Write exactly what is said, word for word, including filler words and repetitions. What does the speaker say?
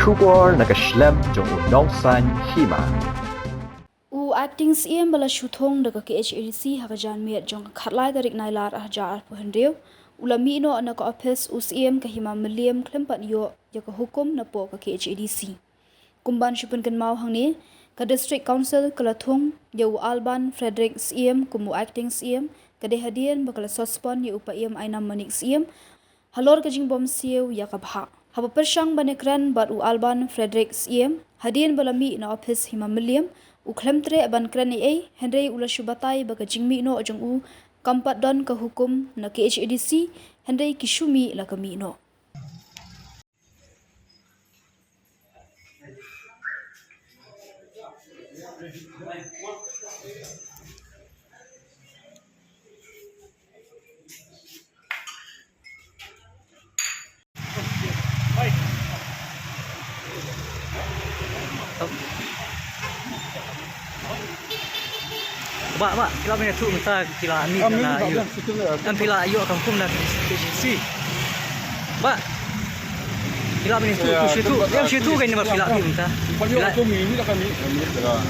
Khubor na ka shlem jong u nongsan hima. U Acting Syiem ba la shu thung da ka K H A D C ha ka janmiet jong ka khatlai tarik Nailar arhajar arphew hynriew u la mih noh na ka ophis u Syiem ka hima Mylliem khlem pat ïoh ïa ka hukum napoh ka K H A D C. Kumban shu pynkynmaw hangne, ka District Council ka la thung ïa u Alban Frederick Syiem kum u Acting Syiem, ka dei hadien ba ka la suspend ïa u Paiem Ainam Manik Syiem halor ka jingbym siew ïa ka bhah. Haba pyrshang ban ïakren bad u Alban Frederick Syiem hadien ba la mih na ophis hima Mylliem, u khlem treh ban kren ei ei, hynrei u la shu batai ba ka jingmih noh jong u kam pat don ka hukum na K H A D C, hynrei ki shu mih la ka mih noh. Bah, bah, phi lah ban ïathuh mynta, phi lah mih na ïoh. Em, phi lah ïoh ka hukum na K H A D C. Bah, phi lah ban ïathuh, ïathuh, ïathuh kan, bah, phi lah mih mynta. Phi lah.